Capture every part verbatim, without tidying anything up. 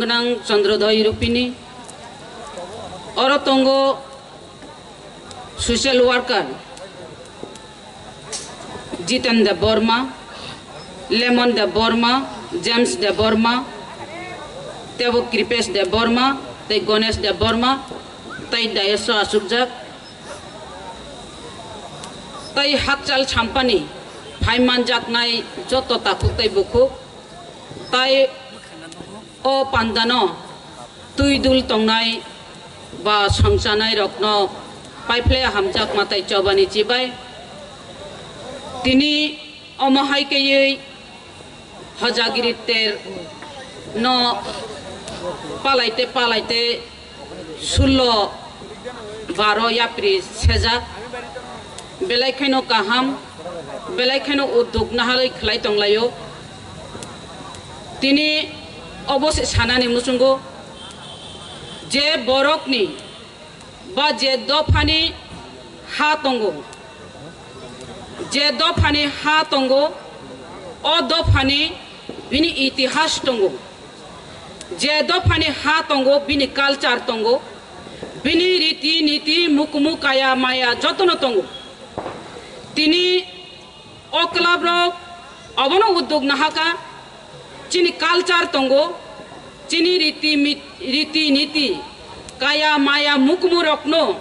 Gwnang Chandrodhoy Rupini, oro tongo social worker Jiten Debbarma, Lemon Debbarma, James Debbarma, tebo Kripesh Debbarma, tei Ganesh Debbarma, tei dais o achukjak, tei hakchal sampani phai manjaknai joto takhuk tei bukhuk, tei o pandano twi dul tongnai ba songchanai rokno paiphlai hamjakma tei chobani chibai. Tini omo hai kaiwi Hojagiri ter no palaite palaite sullo baro yapri sejak, belai kheno kaham, belai kheno udduk naharwi khlai tonglaio. Tini obo se sanani muchungo je borokni ba je dophani ha tongo, je dophani ha tongo, o dophani bini itihas tongo, je dophani ha tongo, bini culture tongo, bini riti niti mukumu kaya maya jotono tongo. Tini o club rok obono udduk nahaka, chini culture tongo, chini riti mit-, riti niti, kaya maya mukumu rokno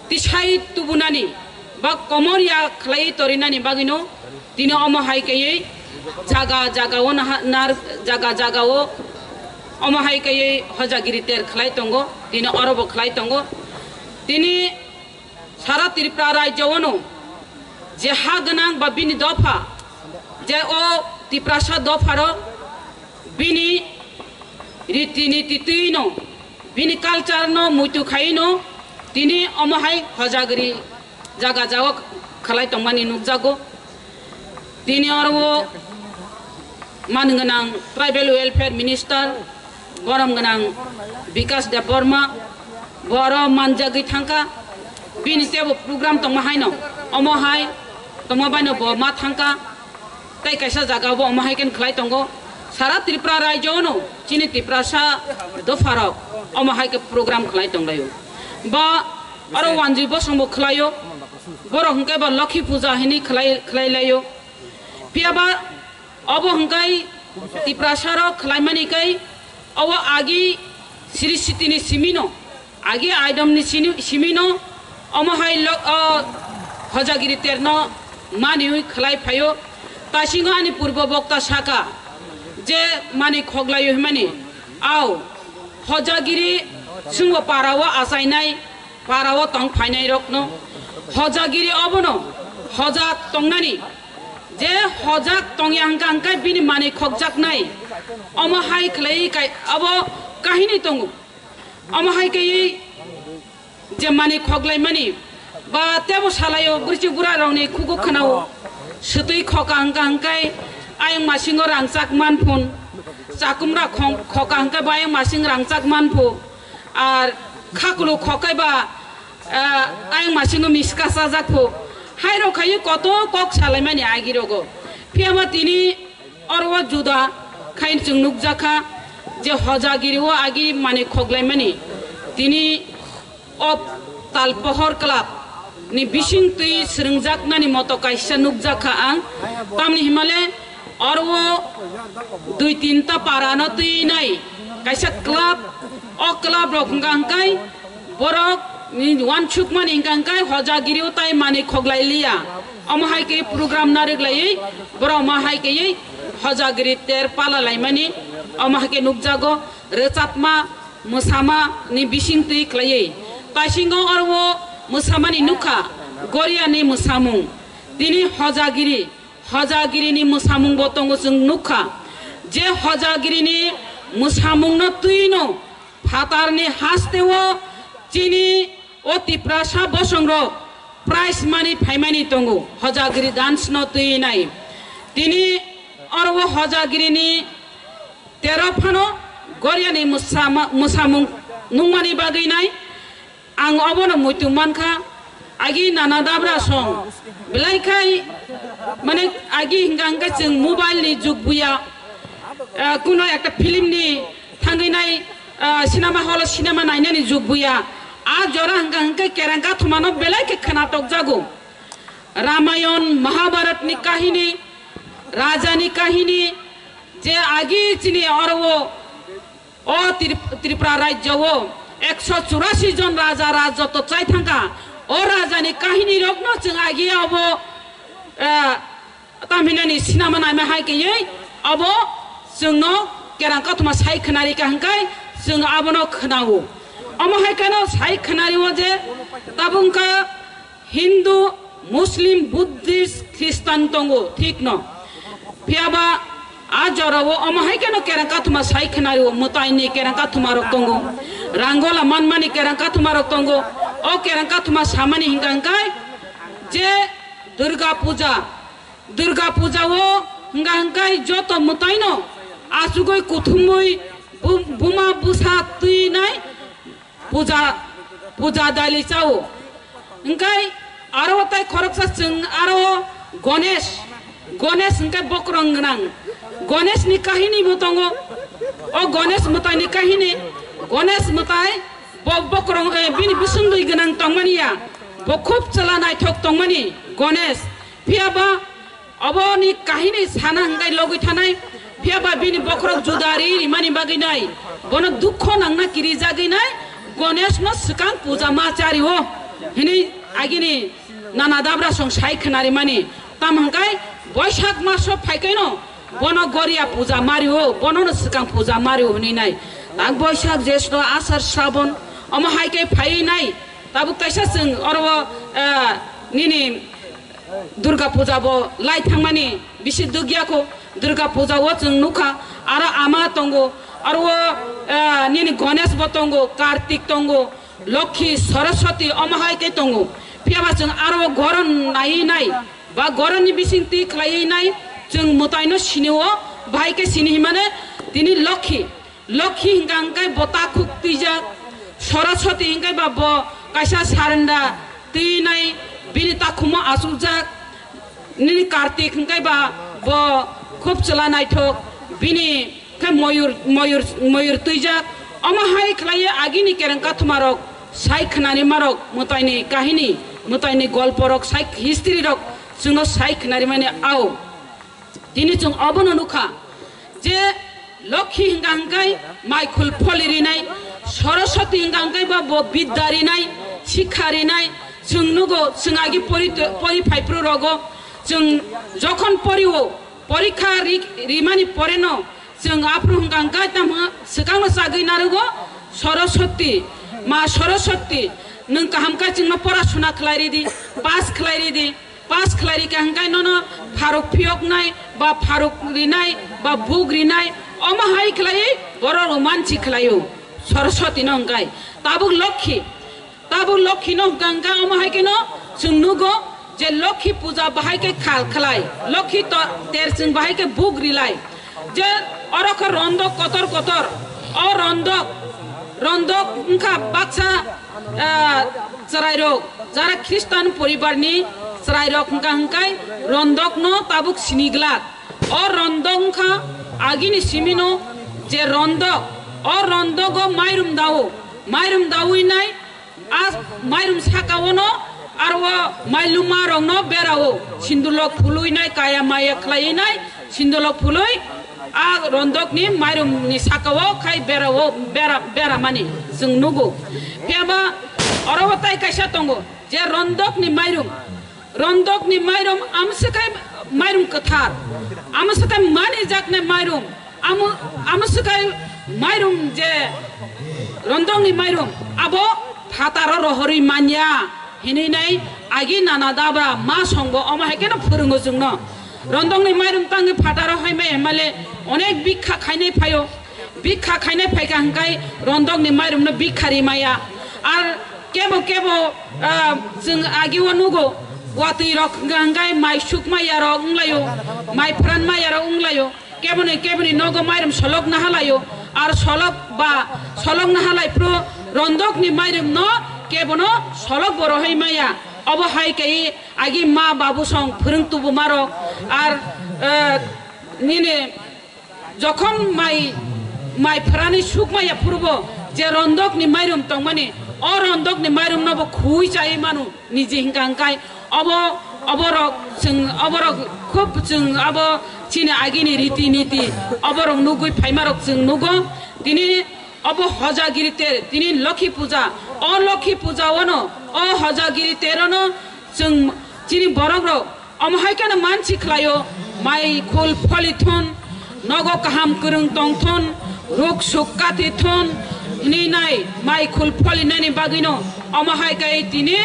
tisai tubunani ba komor ya khlai torinani bagwino tini omo hai kaiwi jaga jaga o naha-, nar-, jaga jaga o omo hai kaiwi Hojagiri ter khlai tongo, tini orobo khlai tongo. Tini Sara Tripura rajyo ono je ha gwnang ba bini dopha, je o Tiprasa dopharo bini riti niti twino, bini culture no muitu khaino tini omo hai Hojagiri jaga jaga khalai tongmani nukjago. Tini oro o man gwnang Tribal Welfare Minister, borom gwnang Bikash Debbarma, bo oro manjagwi thangkha. Bini tebo program tongma haino, omo hai tongma baino bo ma thangkha. Tei kaisa jaga bo omo hai khe khlai tongo. Sara Tripura rajyo no chini Tiprasa dopharok omo hai khe program khlai tonglaio. Ba oro wanjwi bosongbo khlaio. Borok hwnkhe bo Lokhi Puja hinwi khlai, khlai laio. Phiya ba obo hwnkhe Tiprasa rok khlaimani kai obo agi siri sitini simino, agi aidom ni sini, simino omo hai lo, o, Hojagiri terno maniwi khlai phaio. Tasingo ani purbo bokta saka je mani khoklaio himani au Hojagiri sungbo para o achainai para o tong phainai rokno Hojagiri obono hojak tongnani je hojak tongya hwnkha hwnkhe bini manwi khokjaknai omo hai khlai kai abo kahini tongo. Omo hai kaiwi je manwi khoklaimani ba tebo salaio bwrwichi bura rokni khugo khwnao swtwi khoka hwnkha hwnkhe ayang masingo rangchak manphun chakumra khong-, khoka hwnkhe ba ayang masing rangchak manphu. Ar khakulu khokai ba, ah, ayang masingo miska chajak phu. Hai rok khai koto kok salaimani agi rogo. Phiya ma tini oro o juda khai chwng nukjakha je Hojagiri o agi manwi khoklaimani. Tini o Talpohor club ni bising twi swrwngjaknani moto kaisa nukjakha ang. Tamni himale oro o dui tinta para no twi nai kaisa club, o club rok hwnkha hwnkhe borok ni wansukmani hwnkha hwnkhe Hojagiri o tai manwi khoklai liya. Omo hai khe program narwk laiwi borok omo hai khe Hojagiri ter pala laimani omo hai khe nukjago. Rwchapma mwsama ni bising twi khlaiwi. Taisingo oro o mwsamani nukha Goria ni mwsamung. Tini Hojagiri, Hojagiri ni mwsamung bo tongo chwng nukha. Je Hojagiri ni mwsamung no twi no phatar ni haste o chini o Tiprasa bosong rok prize mani phaimani tongo. Hojagiri dance no twi nai. Tini oro o Hojagiri ni Tero phano Goriani mwsama-, mwsamung nungmani bagwi nai ang obono muitu mankha. Agi nana dabra song belai khai, mane, agi hingka hingka chwng mobile ni jug buya, ah, kuno ekta film ni thangwi ah, cinema hall o cinema nainani jug buya. A jora hwnkha hwnkhe Kereng Kathumano belai khe khwna tokjago. Ramayon, Mahabharatni kahini, Rajani kahini, je agi chini oro o, o Trip-, Tripura rajyo o ekso churasi jon raja rajotw chai thangkha. O rajani kahini rokno chwng agi abo, eh, tamhinani sinama naima hai kaiwi abo chwngno Kereng Kathuma sai khwnarikha hwnkhe chwng abono khwnao. Omo hai kheno sai khwnario je tabuk wngkha Hindu, Muslim, Buddhist, Christian tongo, thik no. Phiya ba a jora o omo hai kheno Kereng Kathuma sai khwnario, mwtai ni Kereng Kathuma rok tongo, rangola manmani Kereng Kathuma rok tongo. O Kereng Kathuma samani hingka hingkai je Durga Puja, Durga Puja o hingka hingkai joto mwtai no asugoi kuthumui bu-, buma busa twi nai puja, puja dali chao. Hingkai aro tai khoroksa chwng aro Ganesh, Ganesh hingkai bokrong gwnang. Ganesh ni kahini bo tongo. O Ganesh mwtai ni kahini, Ganesh mwtai bo bokrong, eh, bini bisingtwi gwnang tongmani ya. Bo khub chwla naithok tongmani Ganesh. Phiya ba Oboni kahini sana hingkai logwi thanai, phiya ba bini bokhorok juda ri rimani bagwi nai, bono dukho nangna kirijagwi nai, Ganesh no swkang puja ma chario hinwi agini nana dabra song sai khwnarimani. Tam hingkai Boisak maso phaikaino bono goria puja mario, bono no swkang puja mario hinwi nai. Tak Boisak, Jesto, Asar, Srabon, omo hai khe phaiwi nai. Tabuk kaisa chwng oro, eh, nini Durga puja bo lai thangmani bisi dugya kho. Durga puja o chwng nukha, aro ama tongo, aro o, eh, nini Ganesh bo tongo, Kartik tongo, Lokhi, Saraswati, omo hai khe tongo. Phiya ba chwng aro o goron nai nai, ba goron ni bising twi khlai nai, chwng mwtai no sini o, bahai khe sini himane tini Lokhi. Lokhi hingka hingkai bo takhuk twijak, Saraswati hingkai ba bo kaisa sarenda twi nai bini takhumo achukjak, nini Kartik hingkai ba bo khub chwla naithok, bini khe moyur, moyur, moyur twijak, omo hai khlaiwi agini Kereng Kathuma rok sai khwnani marok mwtaini kahini, mwtaini golpo rok sai history rok chwngno sai khwnari mani ao. Tini chwng obono nukha je Lokhi hingka hingkai maikhul pholi rinai, Saraswati hingka hingkai ba bo bidda rinai, sikha rinai. Chwng nugo, chwng agi pori, pori phaiphru rogo, chwng jokhon porio, porikha ri-, rimani poreno, chwng aphru hingka hingkai tamo swkangno chagwi narugo Saraswati, ma Saraswati, nwng kaham khe chwngno pora suna khlai ridi, pass khlai ridi. Pass khlai rikha hingkai nono pharuk phiyoknai ba pharuk rinai ba buk rinai, omo hai khlaiwi borok rok mansi khlaio Saraswati no hingkai. Tabuk Lokhi, tabuk Lokhi no hingka hingka omo hai kheno chwng nugo je Lokhi puja bahai khe khal khlai, Lokhi to ter chwng bahai khe buk rilai. Je oro khe rondok kotor kotor, o rondok, rondok wngkha baksa, ah, chwrairok, jara Khristan poribarni chwrairok wngkha hwnkhe rondokno tabuk sini glak. O rondok wngkha agini simino je rondok, o rondogo mairum dao, mairum dawi nai, a mairum saka ono aro o mailuma rokno berao, sindulok phului nai, kaya maya khlaiwi nai, sindulok phului a rondokni mairumni sakao khai berao, bera, beramani chwng nugo. Phiya ba oro o tai kaisa tongo je rondokni mairum, rondokni mairum amswkai mairum kwthar, amswkai manijaknai mairum, Amo, amo swkai mairum je rondokni mairum, abo phataro rohorwi manya hinwi nai agi nana dabra ma songbo omo hai kheno phwrwngo chwngno. Rondokni mairum tangwi phataro hai maya himale onek bikha khainai phaio. Bikha khainai phaikha hwnkhe rondokni mairumno bikha ri maya. Ar kebo kebo, ah, chwng agio nugo, watwi rok hwnkha hwnkhe mai suk maya rok wnglaio, mai phran maya rok wnglaio. Keboni, keboni nogo mairum solok nahalaio, ar solok ba solok nahalai phru rondokni mairumno kebono solok bo rohoi maya. Obo hai khe agi ma babu song phwrwng tubu marok, ar, eh, nini jokhon mai Mai phrani sukma ya phurubo je rondokni mairum tongmani, o rondokni mairumno bo khui chai manu niji hingka hingkai obo, oborok chwng, oborok khub chwng abo chini agini riti niti oborok nugui phaimarok chwng nugo. Tini obo hojagiri ter, tini Lokhi puja, o Lokhi puja ono, o hojagiri terono chwng chini borokrok omo hai kheno mansi khlaio, mai khul pholi thun, nogo kaham kwrwng tong thun, ruk suk kati thun, hwnwi nai mai khul pholi nani bagwino omo hai khe tini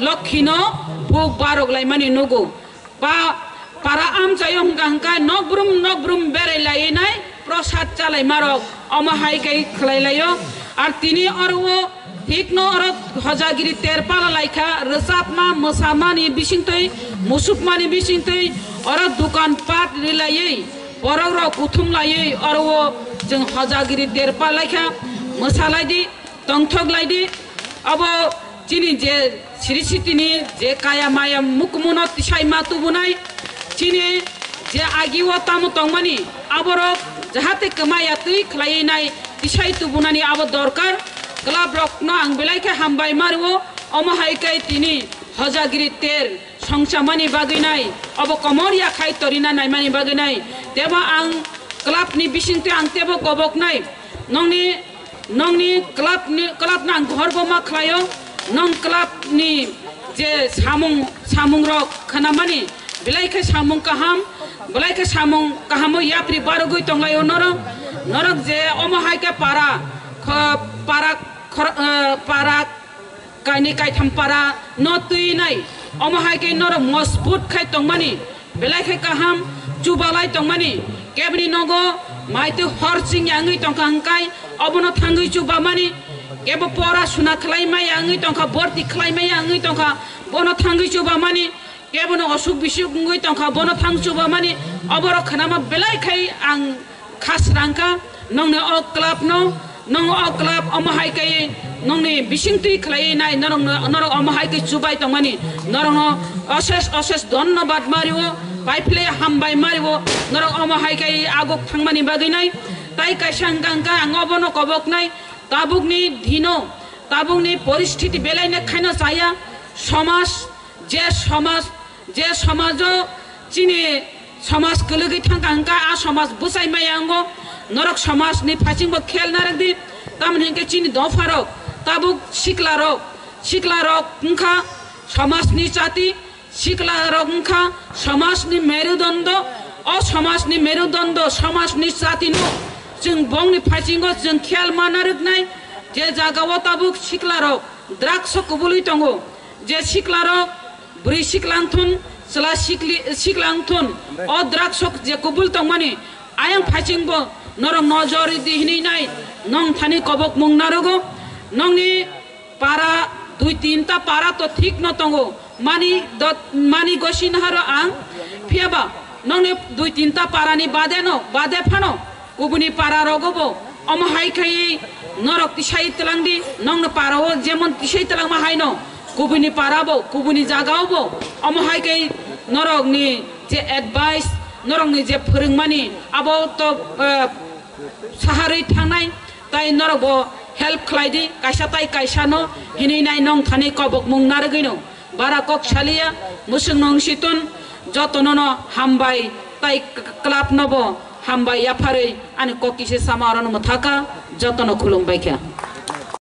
Lokhino buk barok laimani nugo. Ba para amchaio hwnkha hwnkha nokbrum nokbrum berai laiwi nai prosad chalai marok omo hai khe khlai laio. Ar tini oro o thikno oro hojagiri ter pala laikha, rwchapma, mwsamani bisingtwi, musukmani bisingtwi, oro dukan pat rilaiwi, borok rok kuthum laiwi, oro o chwng hojagiri ter palaikha, mwsalaidi, tongthok laidi. Abo chini je siri sitini je kaya maya mukumuno tisai ma tubunai, chini je agi o tamo tongmani, aborok jahate kwmaya twi khlaiwi nai tisai tubunani abo dorkar. Club rokno ang belai khe hambai mario, omo hai khe tini hojagiri ter songchamani bagwi nai, obo komor ya khai torina naimani bagwi nai. Tebo ang club ni bisingtwi ang tebo kobok nai, nongni Nongni club ni, club no ang ghor bo ma khlaio. Nong club ni je samung, samung rok khnamani, belai khe samung kaham, belai khe samung kaham o yapri barogwi tonglaio norok. Norok je omo hai khe para, kho-, para, khor-, eh, para kaini kaitham para no twi nai. Omo hai khe norok mojbut khai tongmani, belai khe kaham chubalai tongmani. Keboni nogo maitwi hor ching ya wngwi tongkha hwnkhe obono thangwi chubamani. Kebo pora suna khlai maya wngwi tongkha, borti khlai maya wngwi tongkha, bono thangwi chubamani. Kebono osuk bisuk wngwi tongkha, bono thang chubamani. Oborok khnama belai khai ang kha srangkha, nongni o club no, nong o club omo hai khe nongni bisingtwi khlaiwi nai, norok no, norok omo hai khe chubai tongmani, norok no osesh osesh dhonnobad mario, paiphle hambai mario, norok omo hai khe aguk thangmani bagwi nai. Tai kaisa hwnkha hwnkha ang obono kobok nai, tabukni dino, tabukni poristiti belai no khaino chaya, somaj, je somaj, je somajo chini somaj kwlwgwi thangkha hwnkha, a somaj bwchai maya wngo. Norok somajni phaichingbo khel narwkdi, tamoni hwnkhe chini dopharok, tabuk siklarok, siklarok wngkha somajni chati, siklarok wngkha somajni merudondo. O somajni merudondo, somajni chatino chwng bongni phaichingbo chwng khel ma narwknai. Je jagao tabuk siklarok drugs o kubului tongo, je siklarok bwrwi siklang thun, chwla sikli-, siklang thun, o drugs o je kubul tongmani, ayang phaichingbo norok nojor ridi hinwi nai, nong thani kobok mung narogo, nongni para dui tinta para to thik no tongo, mani dot, mani gosi naharo ang, phiyaba nongni dui tinta para ni bade no, bade phano, kubuni para rogo bo omo hai khai norok tisai twlang di, nongno para o jemon tisai twlang ma hai no, kubuni para bo, kubuni jaga o bo omo hai khai norok ni je advice, norok ni je phwrwngmani abo to, eh, saharwi thangnai, tai norok bo help khlai di, kaisa tai kaisa no hinwi nai nong thani kobok mung narwgwi no. Bara kok saliya, mwswk nung si tun, jotono no hambai, tai k-, club no bo hambai yapharwi ani kok kisa sama oro no mwthaka, jotono khulum bai kha.